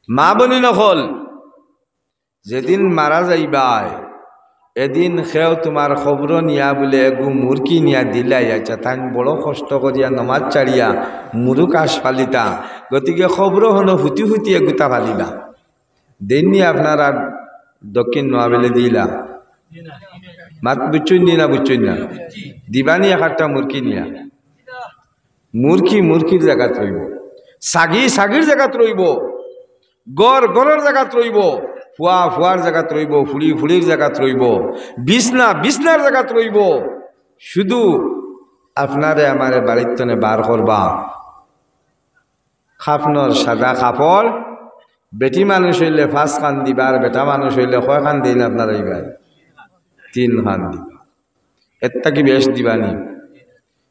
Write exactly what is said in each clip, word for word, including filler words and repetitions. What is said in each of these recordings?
মা বইন অকল, যেদিন মারা যাইবায়, এদিন কেউ তুমার কবরো নিয়া বুলে এগু মুরগি নিয়া দিলাই, আচ্ছা, তাইন বড় কষ্ট করিয়া নমাজ ছাড়িয়া মুরগ আশ ফালিতা, গতিকে কবরো হনো ফুতি ফুতি এগুতা ফালিলা। দেইন নি আপনারার দক্ষিণ নোয়াবেলে দিলা? মাত বুঝছইন নি না বুঝছইন না? দিবা নি এক আটটা মুরগি নিয়া? মুরগি মুরগির জাগাত রইবো, ছাগি ছাগির জাগাত রইবো, ঘর ঘরর জাগাত রইবো, ফুয়া ফুয়ার জাগাত রইবো, ফুড়ি ফুড়ির জাগাত রইবো, বিছনা বিছনার জাগাত রইবো। শুধু আপনারে আমারে বাড়ির তনে বার করবা। কাফনর সাদা কাপড়, বেটি মানুষ অইলে পাঁচ খান দিবা, আর বেটা মানুষ অইলে কয় খান দেইন আপনারা ইবার? তিন খান দিবা। এর থাকি বেশ দিবা নি?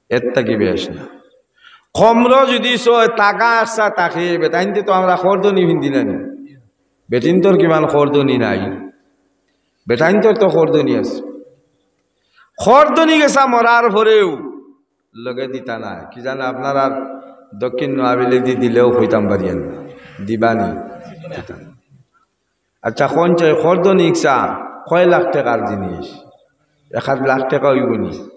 এর থাকি বেশ না। কমরো যদি সয়, তাগা আশা থাকে, বেটাইন্তে তো আমরা খরদনি ফিন্দি না নি? বেটিন্তর কিমান খরদনি নাই? বেটাইন্তর তো খরদনি আছে। খরদনি গেছা মরার পরেও লগে দিতা না। কি জানো, আপনারার দক্ষিণ নোয়াবেলে দি দিলেও কইতাম পারিয়ার না। দিবা নি? দিতা না। আচ্ছা, কোন চাই খরদনি ইকসা? কয় লাখ টেকার জিনিস, এক আধ লাখ টেকা অইবো নি?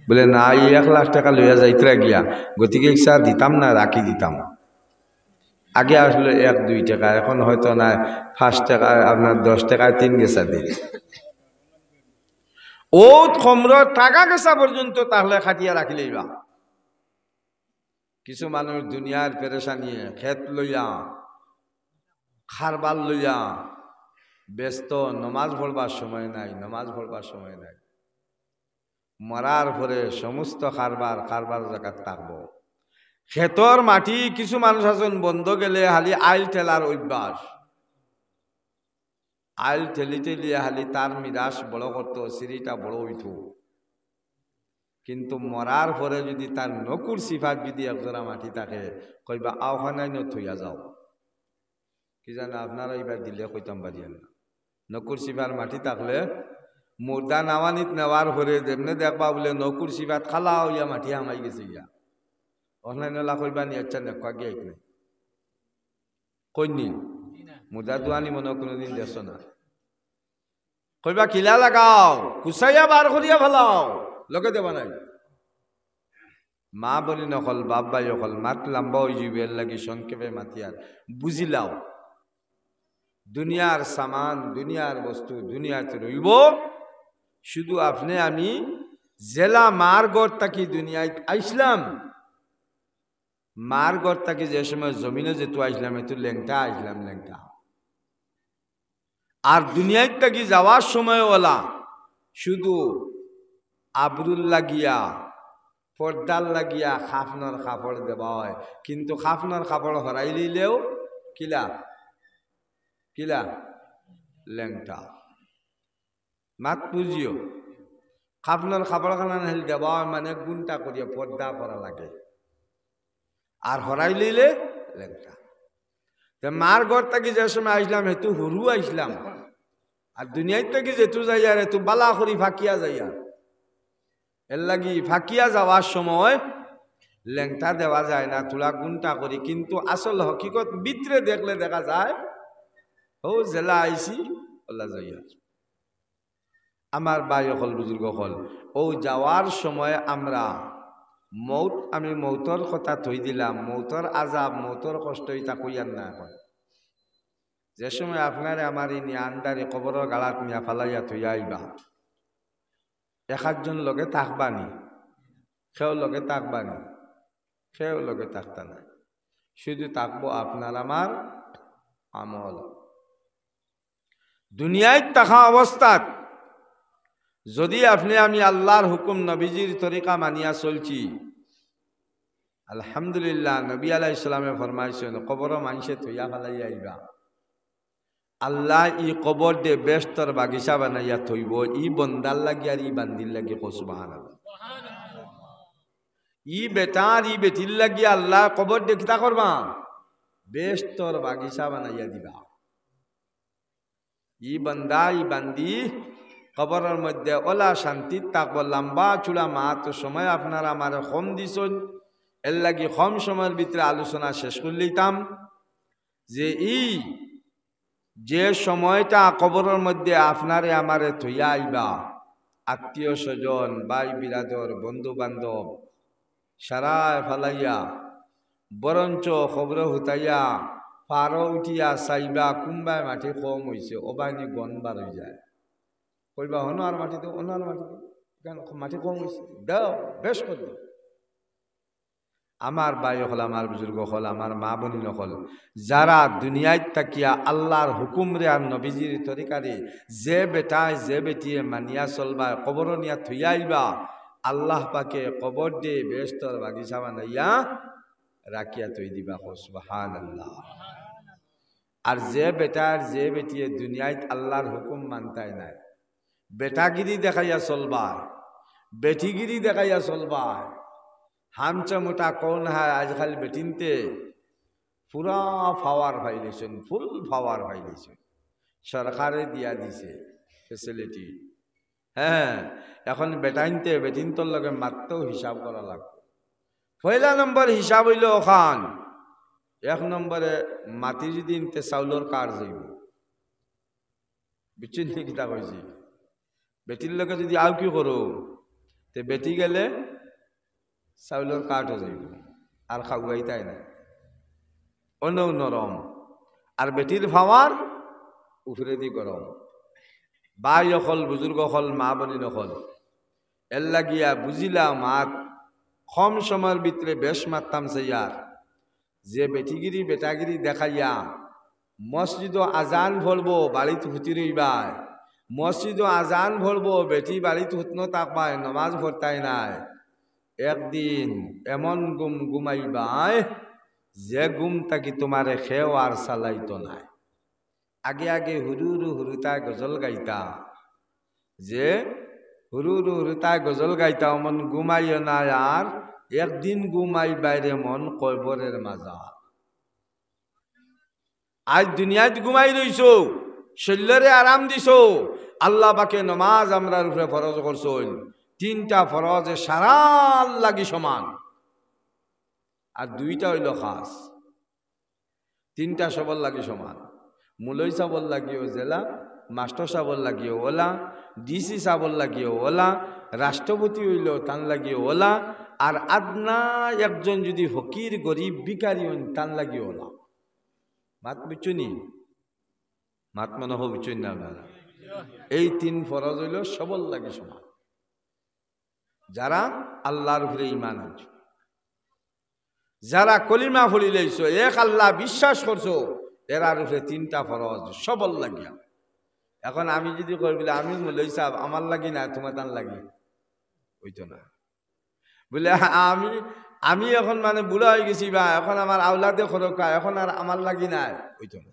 বুলে, না, ই এক লাখ টেকা লইয়া যাইতরা গিয়া, গতিকে ইকসা দিতাম না, রাখি দিতাম। আগে আসলো এক দুই টেকা, এখন হয়তো না, পাঁচ টেকা, আপনার দশ টেকায় তিন গেছা দেয়। ও কমরর তাগা গেছা পর্যন্ত তাহলে কাটিয়া রাখিলাইবা। কিছু মানুষ দুনিয়ার পেরেশানিয়ে খেত লইয়া, কারবার লইয়া ব্যস্ত, নমাজ পড়বার সময় নাই, নমাজ পড়বার সময় নাই। মরার পরে সমস্ত কারবার, কারবার জাগাত থাকবো। খেতর মাটি কিছু মানুষ আছইন বন্দ গেলে খালি আইল ঠেলার অভ্যাস। আইল ঠেলি ঠেলিয়া খালি তার মিরাশ বড় করতো, সিঁড়িটা বড় অইতো। কিন্তু মরার পরে যদি তার নকুর সিফাত যদি একজরা মাটি থাকে, কইবা, "আও, অখান আইনো থইয়া যাও।" কি জানো, আপনারা ইবার দিলে কইতাম পারিয়ার না। নকুর সিফার মাটি থাকলে মুর্দা নাওয়ানিত নেওয়ার পরে যেমনে দেখবা বুলে নকুর সিফাত খালা অইয়া মাটি হামাই গেছে গিয়া। অখান আইনলা কইবা নি, আচ্ছা, নেককা গিয়া এখানে। কইন নি? মুর্দা দুয়ানি মনো কুনুদিন দেখছো না। কইবা, "কিলা লাগাও, কুচাইয়া বার করিয়া ফালাও, লগে দেবা নাই।" মা বইন অকল, বাপ ভাই অকল, মাত লাম্বা অইযিবো, এরলাগি সংক্ষেপে মাতিয়ার, বুঝিলাও। দুনিয়ার সামান, দুনিয়ার বস্তু দুনিয়াত রইবো। শুধু আপনে আমি যেলা মার ঘর থাকি দুনিয়াত আইছলাম, মার ঘর থাকি যে সময় জমিনো যেতু আইছলাম, এতু লেংটা আইছলাম, লেংটা। আর দুনিয়াত থাকি যাওয়ার সময় অলা শুধু আবরুর লাগিয়া, পর্দার লাগিয়া কাফনর কাপড় দেওয়া অয়, কিন্তু কাফনর কাপড় হরাইলিলেও কিলা, কিলা, লেংটা। মাত বুঝিও, কাফনর কাপড় খানান হেল দেওয়া অয় মানে গুন্টা করিয়া পর্দা করা লাগে, আর হরাইলিলে লেংটা। তে মার ঘর থাকি যে সময় আইছলাম, হেতু হুরু আইছলাম, আর দুনিয়াত থাকি যেতু যাইয়ার, হেতু বালা করি ফাকিয়া যাইয়ার। এরলাগি ফাকিয়া যাওয়ার সময় লেংটা দেওয়া যায় না, থুড়া গুন্টা করি, কিন্তু আসল হকিকত ভিতরে দেখলে দেখা যায়, ও যেলা আইছি, অলা যাইয়ার। আমার ভাই অকল, বুজুর্গ অকল, ও যাওয়ার সময় আমরা মউত, আমি মউতর কথা থই দিলাম, মউতর আজাব, মউতর কষ্ট ইতা কইয়ার না এখন। যে সময় আপনারে আমারে নিয়া আন্দারি কবরর গাড়াত নিয়া ফালাইয়া থইয়া আইবা, এক আধজন লগে থাকবা নি? কেউ লগে থাকবা নি? কেউ লগে থাকতা নায়। শুধু থাকবো আপনার আমার আমল। দুনিয়াত থাকা অবস্থাত যদি আপনে আমি আল্লার হুকুম, নবীজির তরিকা মানিয়া চলছি, আলহামদুলিল্লাহ, নবী আলাইহিস সালামে ফরমাইছইন, কবরো মানষে থইয়া ফালাইয়া আইবা। আল্লায় ই কবর দে বেহেস্তর বাগিচা বানাইয়া থইবো, ই বন্দার লাগি আর ই বান্দির লাগি। কও সুবহানাল্লাহ। ই বেটা আর ই বেটির লাগি আল্লায় কবর দে কিতা করবা? বেহেস্তর বাগিচা বানাইয়া দিবা। ই বন্দা, ই বান্দি কবরর মধ্যে অলা শান্তিত থাকবো। লম্বা চুড়া মাত সময় আপনারা আমারে কম দিছইন, এরলাগি কম সময়র ভিতরে আলোচনা শেষ করিলিতাম। যে ই যে সময়টা কবরর মধ্যে আপনারে আমারে থইয়া আইবা, আত্মীয় স্বজন, ভাই বিরাদর, বন্ধু বান্ধব, সারায় ফালাইয়া, বরঞ্চ কবরো হুতাইয়া, পারো উঠিয়া চাইবা, কুনবায় মাটি কম অইছে, অবায়নি গন্ধ বার অইযায়। কইবা, "হনো আর মাটি দেও, হনো আর মাটি দেও, ইখান মাটি কম অইছে, দেও, বেশ করি দেও।" আমার ভাই অকল, আমার বুজুর্গ অকল, আমার মা বইন অকল, যারা দুনিয়াত থাকিয়া আল্লার হুকুমরে আর নবীজির তরিকারে যে বেটায় যে বেটিয়ে মানিয়া চলবায়, কবরো নিয়া থইয়া আইবা, আল্লাহ পাকে কবর দে বেহেস্তর বাগিচা বানাইয়া রাখিয়া থই দিবা। কও সুবহানাল্লাহ। আর যে বেটার যে বেটিয়ে দুনিয়াত আল্লার হুকুম মানতায় নায়, বেটাগিরি দেখাইয়া চলবায়, বেটিগিরি দেখাইয়া চলবায়, হামচা মোটা কোন হায় আজকাল বেটিন্তে পুরা পাওয়ার পাইলিছইন, ফুল পাওয়ার পাইলিছইন, সরকারে দিয়া দিছে ফেসিলিটি। হ্যাঁ, এখন বেটাইন্তে বেটিন্তর লগে মাততেও হিসাব করা লাগবো। পয়লা নম্বর হিসাব অইলো অখান, এক নম্বরে মাতি যদি ইনতে চাউলর কার্ড যাইবো, বুজছইন নি কিতা কইছি? বেটির লগে যদি আউকি করো, তে বেটি গেলে চাউলর কার্ডও যাইবো, আর খাওয়াইতায় নায়। অনেও নরম, আর বেটির পাওয়ার উপরেদি গরম। ভাই অকল, বুজুর্গ অকল, মা বইন অকল, এর লাগিয়া বুজিলা মাত, কম সময়র ভিতরে বেশ মাততাম চাইয়ার। যে বেটিগিরি বেটাগিরি দেখাইয়া মসজিদো আজান পড়বো, বাড়িত হুতি রইবায়, মসজিদো আজান পড়বো, বেটি বাড়িত হুতনো থাকবায়, নমাজ পড়তায় নায়, একদিন এমন ঘুম ঘুমাইবায়, যে ঘুম থাকি তুমারে কেউ আর চালাইতো নায়। আগে আগে হুরু হুরু হুরুতায় গজল গাইতা, যে হুরু হুরু হুরুতায় গজল গাইতা, অমন ঘুমাইও না আর, একদিন ঘুমাইবায় রে মন কবরের মাজার। আইজ দুনিয়াত ঘুমাই রইছো, শরীলরে আরাম দিছো, আল্লাহ পাকে নমাজ আমরার উপরে ফরজ করছইন। তিনটা ফরজ সারার লাগি সমান, আর দুইটা অইলো খাস। তিনটা সবর লাগি সমান। মুলই সাবর লাগিও যেলা, মাস্টর সাবর লাগিও ওলা, ডিসি সাবর লাগিও ওলা, রাষ্ট্রপতি অইলো তান লাগিও ওলা, আর আদনা একজন যদি ফকির, গরিব, ভিখারি অইন, তান লাগিও ওলা। মাত বুজছো নি? মাত মনে অয় বুজছইন না আপনারা? এই তিন ফরজ অইলো সবর লাগি সমান। যারা আল্লার উপরে ইমান আনছো, যারা কলিমা পড়িলাইছো, এক আল্লা বিশ্বাস করছো, এরার উপরে তিনটা ফরজ সবর লাগিয়া। এখন আমি যদি কই বলে, "আমি মুলই সাব, আমার লাগি না, তুমার তান লাগি?" অইতো না। বলে, "আমি, আমি এখন মানে বুড়া অইগেছি বা, এখন আমার আওলাদে করউক্কা, এখন আর আমার লাগি নায়।" অইতো না।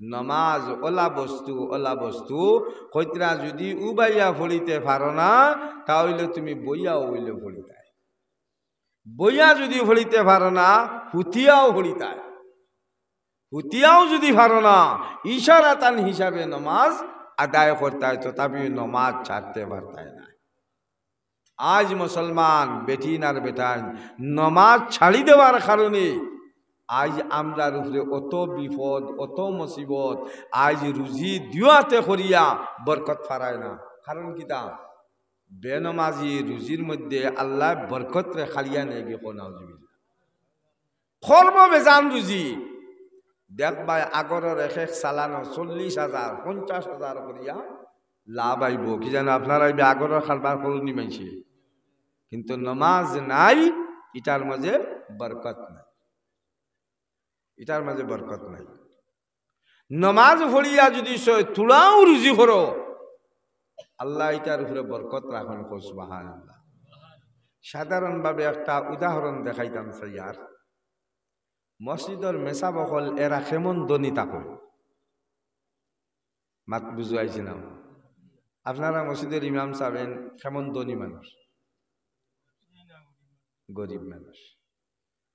নমাজ ওলা বস্তু, ওলা বস্তু, কইতরা যদি উবাইয়া পড়িতে পারো না, তা অইলে তুমি বইয়াও অইলে পড়িতায়। বইয়া যদি পড়িতে পারো না, হুতিয়াও পড়িতায়। হুতিয়াও যদি পারো না, ইশারাতান হিসাবে নমাজ আদায় করতায়, তথাপিও নমাজ ছাড়তে পারতায় না। আইজ মুসলমান বেটিন আর বেটাইন নমাজ ছাড়ি দেওয়ার কারণে আইজ আমরার উপরে অত বিপদ, অত মুসিবত, আইজ রুজি দুইওয়াতে করিয়া বরকত ফারায় না। কারণ কিতা? বেনমাজি রুজির মধ্যে আল্লায় বরকতরে কাড়িয়া নেয়গি, কও নাউজুবিল্লাহ। করবো বেজান রুজি। দেখবায় আগরর এক এক চালানো চল্লিশ হাজার, পঞ্চাশ হাজার করিয়া লাভ আইবো। কি জানো, আপনারা ইবে আগরর কারবার করইন নি মানষে, কিন্তু নমাজ নাই, ইটার মাঝে বরকত নাই, ইটার মাঝে বরকত নাই। নমাজ পড়িয়া যদি সয় থুড়াও রুজি করো, আল্লায় ইটার উপরে বরকত রাখইন, কও সুবহানাল্লাহ। সাধারণভাবে একটা উদাহরণ দেখাইতাম চাইয়ার, মসজিদর মেসাব অকল এরা কেমন ধনী থাকইন, মাত বুঝাইছি না? আপনারা মসজিদর ইমাম সাব এইন কেমন ধনী মানুষ? গরিব মানুষ।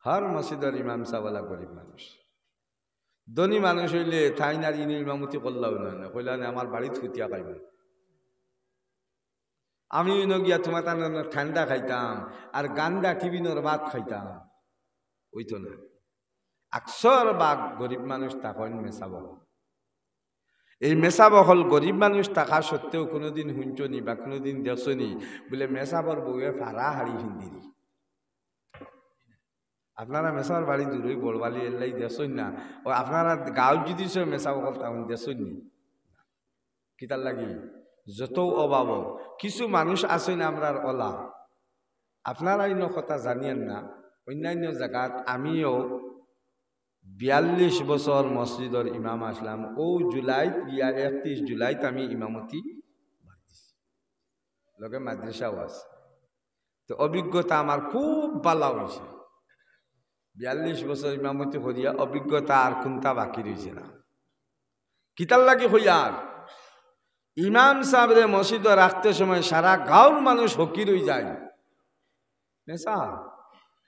হর মসজিদর ইমাম সাব অলা গরিব মানুষ। ধনী মানুষ অইলে তাইন আর ইনো ইমামতি করলা অইলো না, কইলা না, "আমার বাড়িত হুতিয়া খাইবো।" আমি ইনো গিয়া তুমার তান ঠান্ডা খাইতাম, আর গান্দা টিফিনর ভাত খাইতাম, অইতো না। আকসর ভাগ গরিব মানুষ থাকইন মেসাব অকল। এই মেসাব অকল গরিব মানুষ থাকা সত্ত্বেও কুনুদিন হুনছনি বা কুনুদিন দেখছনি বুলে মেসাবর বউয়ে ফাড়া হাড়ি হিন্দিরি? আপনারা মেসাবর বাড়ি দূরই বড়বালি এল্লাই দেখছইন না, ও আপনারা গাঁও যদি সে মেসাব অকল থাকইন দেখছনি? কিতার লাগি? যত অভাব, কিছু মানুষ আছইন আমরার অলা, আপনারা ইনো কথা জানিয়েন না, অন্যান্য জাগাত আমিও বিয়াল্লিশ বছর মসজিদর ইমাম আসলাম। ও জুলাইত গিয়া, একত্রিশ জুলাইত আমি ইমামতি বাদ দিছি, লগে মাদ্রাসাও আছে। তো অভিজ্ঞতা আমার খুব ভালা অইছে। বিয়াল্লিশ বছর ইমামতি করিয়া অভিজ্ঞতা আর কুনটা বাকি রইছে না। কিতার লাগি কইয়ার? ইমাম সাবরে মসজিদো রাখতে সময় সারা গাঁওর মানুষ হকির অইযায়। মেসাব,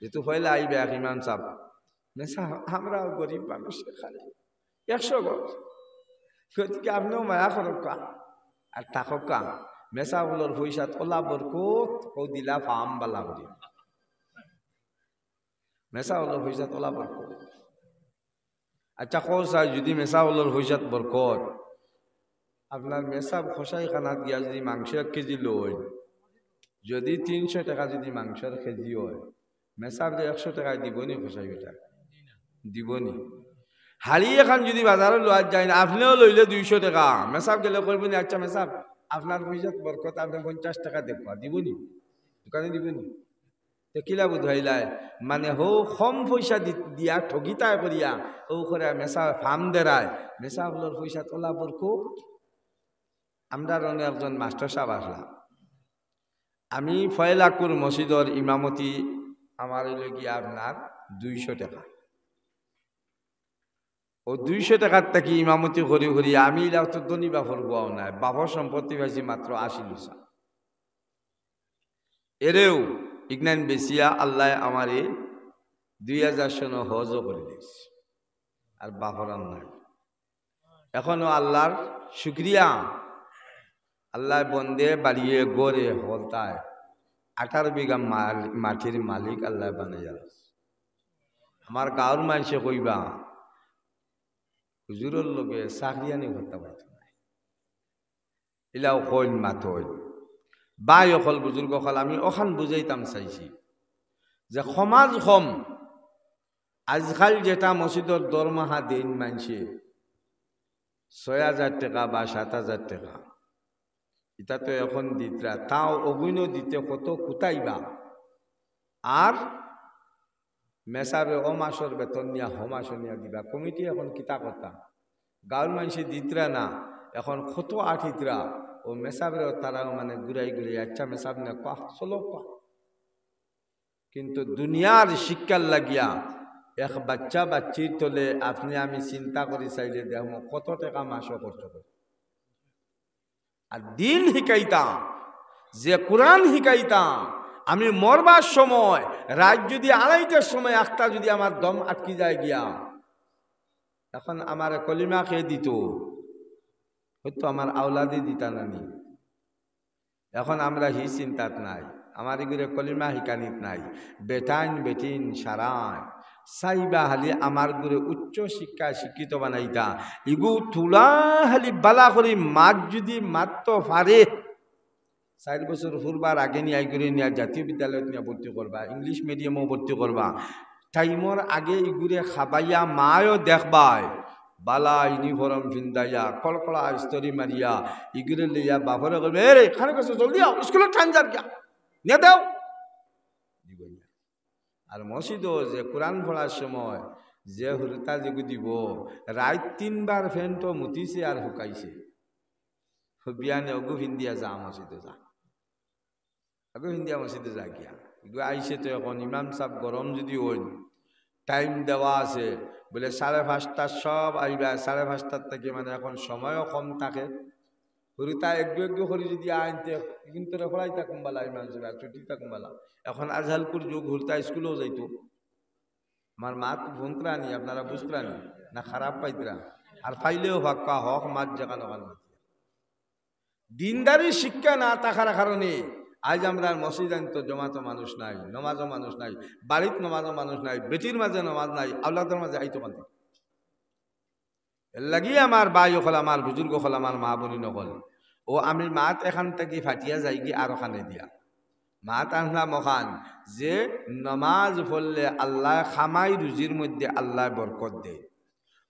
যেহেতু পয়লা আইবা এক ইমাম সাব, মেসাব, আমরাও গরিব মানুষ, খালি একশো ঘর, গতিকে আপনেও মায়া করউক্কা আর থাকউক্কা। মেসাব অকলর পয়সাত অলা বরকত, অউ দিলা ফাম ভালা করি। মেসাব অকলর পয়সাত অলা বরকত। আচ্ছা, কও চাই, যদি মেসাব অকলর পয়সাত বরকত, আপনার মেসাব কসাইখানাত গিয়া যদি মাংস এক কেজি লইন, যদি তিনশো টেকা যদি মাংসর কেজি অয়, মেসাবরে একশো টেকায় দিবনি কসাই বেটা? দিবনি? হাড়ি এখান যদি বাজারো লওয়াত যাইন, আপনেও লইলে দুইশো টেকা, মেসাব গেলে কইবনি, "আচ্ছা মেসাব, আপনার পয়সাত বরকত, আপনে পঞ্চাশ টেকা দেউক্কা", দিবনি? দোকানে দিবনি? তে কিলা বুঝাইলায়? মানে হউ কম পয়সা দি-, দিয়া ঠগিতায় করিয়া, হউ করে মেসাব ফাম দেরায়, মেসাব অকলর পয়সাত অলা বরকত। আমরার অনো একজন মাস্টার সাব আসলা, আমি ফয়লাকুর মসজিদর ইমামতি আমার অইলো গিয়া আপনার দুইশো টেকা। ও দুইশো টেকার থাকি ইমামতি করি করি আমি ইলা তো ধনী বাপর ফুয়াও নায়, বাপর সম্পত্তি পাইছি মাত্র আশি লুসা। এরেও ইগনাইন বেচিয়া আল্লায় আমারে দুই হাজার সনো হজও করি দিস, আর বাপর আর নাই। এখনো আল্লার শুকরিয়া। আল্লায় বন্দে বাড়িয়ে ঘরে হলতায় আঠারো বিঘা মাল-, মাটির মালিক আল্লায় বানাইয়া রাখছে। আমার গাঁওর মানষে কইবা, "হুজুরর লগে চাকরিয়ানি করতা পারতো নায়।" ইলাও কইন মাতইন। ভাই অকল, বুজুর্গ অকল, আমি অখান বুঝাইতাম চাইছি যে সমাজ কম, আজকাল যেটা মসজিদর দরমাহা দেইন মানষে, ছয় হাজার টেকা বা সাত হাজার টেকা, ইটা তো এখন দিতরা, তাও অগুইনো দিতে কত কুতাইবা। আর মেসাবে অ মাসর বেতন নিয়া হ মাসো নিয়া দিবা। কমিটি এখন কিতা কথা? গাঁওর মানষে দিতরা না, এখন কত আটিতরা, ও মেসাবরে তারাও মানে ঘুরাই ঘুরাই, "আচ্ছা মেসাব না, কওয়া, চলো কওয়া।" কিন্তু দুনিয়ার শিক্ষার লাগিয়া এক বাচ্চা বাচ্চির তলে আপনে আমি চিন্তা করি চাইলে দেখমু কত টেকা মাসো খরচ করে। আর দিন হিকাইতাম, যে কুরআন হিকাইতাম, আমি মরবার সময় রাইত যদি আড়াইটার সময় একটা যদি আমার দম আটকি যায় গিয়া, এখন আমারে কলিমা কে দিতো? হয়তো আমার আওলাদে দিতা নানি। এখন আমরা হি চিন্তাত নাই, আমার ইগুরে কলিমা হিকানিত নাই। বেটাইন বেটিন সারাইন চাইবা হালি আমার গুরে উচ্চ শিক্ষায় শিক্ষিত বানাইতা। ইগু তুলা হালি বালা করি মাত যদি মাততো পারে, চাইর বছর ফুরবার আগে নিয়া ইগুরে নিয়া জাতীয় বিদ্যালয়ত নিয়া ভর্তি করবা, ইংলিশ মিডিয়ামো ভর্তি করবা। টাইমর আগে ইগুরে খাবাইয়া মায়ও দেখবায়, বালা ইউনিফর্ম ফিন্দাইয়া, কলকলা ইস্তরি মারিয়া, ইগুরে লইয়া বাপরে কইবে, "এ রে, খানে গেছে, জলদি আও, স্কুলে টাইম যার গিয়া, নিয়া দেও।" আর মসজিদো যে কুরআন পড়ার সময় যে হুরুতা যেগু দিব, রাইত তিনবার ফেন্টো মুতিছে আর হুকাইছে। বিয়ানে অগু ফিন্দিয়া যা মসজিদো যা। অগু ফিন্দিয়া মসজিদো যা গিয়া। ইগু আইছে তো এখন ইমাম সাব গরম যদি অইন, টাইম দেওয়া আছে, বুলে সাড়ে পাঁচটার সব আইবা, সাড়ে পাঁচটার থাকি মানে এখন সময়ও কম থাকে। হুরুতা একগু একগু করি যদি আইনতে, কিন্তু রে ফড়াইতা কুম্বালা ইমাম সাব, আর ছুটিতা কুম্বালা। এখন আজহালকুর যুগ, হুরুতা স্কুলেও যাইতো। আমার মাত হুনতরানি, আপনারা বুঝতরানি, না খারাপ পাইতরা? আর পাইলেও ফাক্কা হক মাত যেখান ওখান। দিনদারি শিক্ষা না থাকার কারণে আইজ আমরার মসজিদাইন্তো জমাতো মানুষ নাই, নমাজো মানুষ নাই, বাড়িত নমাজো মানুষ নাই, বেটির মাঝে নমাজ নাই, আওলাদর মাঝে আইতো কান্দি। এরলাগি আমার ভাই অকল, আমার বুজুর্গ অকল, আমার মা বইন অকল, ও আমি মাত এখান থাকি ফাটিয়া যাইগি আর ওখানে দিয়া। মাত আনলাম ওখান যে নমাজ পড়লে আল্লায় কামাই রুজির মধ্যে আল্লায় বরকত দেয়।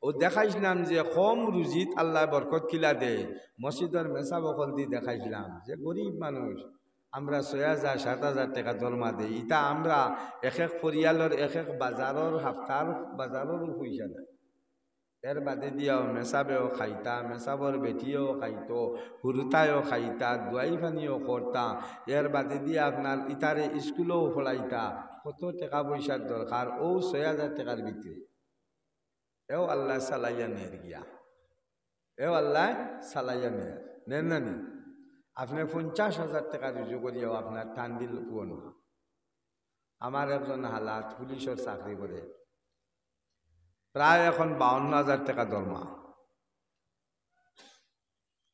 ও দেখাইছলাম যে কম রুজিত আল্লায় বরকত কিলা দেয়। মসজিদর মেসাব অকলদি দেখাইছলাম যে গরিব মানুষ, আমরা ছয় হাজার সাত হাজার টেকা দরমা দেই, ইতা আমরা এক এক পরিয়ালর এক এক বাজারর হাপ্তার বাজাররও পয়সা দেয়। এর বাদে দিয়াও মেসাবেও খাইতা, মেসাবর বেটিয়েও খাইতো, হুরুতায়ও খাইতা, দুয়াই পানিও করতা। এর বাদে দিয়া আপনার ইতারে স্কুলেও পড়াইতা। কত টেকা পয়সার দরকার ও ছয় হাজার টেকার ভিতরে। এও আল্লায় চালাইয়া নের গিয়া, এও আল্লায় চালাইয়া নের, নের না নি? আপনে পঞ্চাশ হাজার টেকা রুজু করিয়াও আপনার টান দিল পুয়ন না। আমার একজন হালাত পুলিশর চাকরি করে, প্রায় এখন বাউন্ন হাজার টেকা দরমা।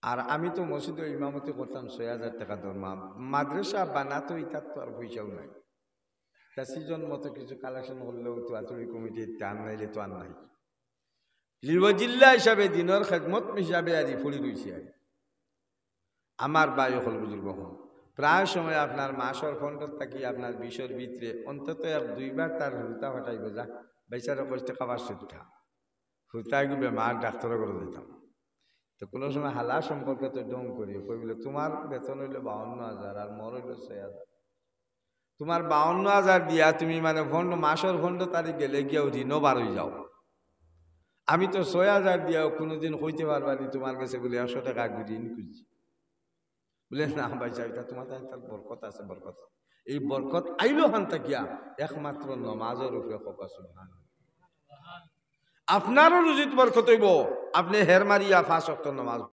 আর আমি তো মসজিদো ইমামতি করতাম, ছয় হাজার টেকা দরমা। মাদ্রাসা বানাতো ইতার তো আর পয়সাও নাই। তা সিজন মতো কিছু কালেকশন করলেও তো আতুরি কমিটির টান নাইলে তো আর নাই। লিওয়াজিল্লা হিসাবে, দিনর খেদমত হিসাবে আর পড়ি রইছে আর। আমার ভাই অকল বুজুর্গ অকল, প্রায় সময় আপনার মাসর ফন্ডর থাকি আপনার বিশর ভিতরে অন্তত এক দুইবার তার হুরুতা ফাটাইবো, যা, বেচারা কষ্টে খাবার সুদ্ধা। হুরুতা এগু বেমার, ডাক্তরর ঘরো যাইতাম। তো কুনু সময় হালা সম্পর্কে তো ঢং করি, কই বলে, "তুমার বেতন অইলো বাউন্ন হাজার আর মোর অইলো ছয় হাজার।" তুমার বাউন্ন হাজার দিয়া তুমি মানে ফন্ড, মাসর ফন্ডর তারিখ গেলে গিয়াও ঋণও বার অই যাও। আমি তো ছয় হাজার দিয়াও কুনুদিন কইতে পারবা নি তুমার গেছে বলে একশো টেকা ঋণ খুজছি। বলে, "না ভাই সাব, ইটা তুমার তাই তার বরকত আছে, বরকত।" এই বরকত আইলো হান থাকিয়া একমাত্র নমাজর উপরে। কউক্কা সুবহানাল্লাহ। আপনারও রুজিত বরকত অইবো, আপনে হের মারিয়া পাঁচ ওয়াক্ত নমাজ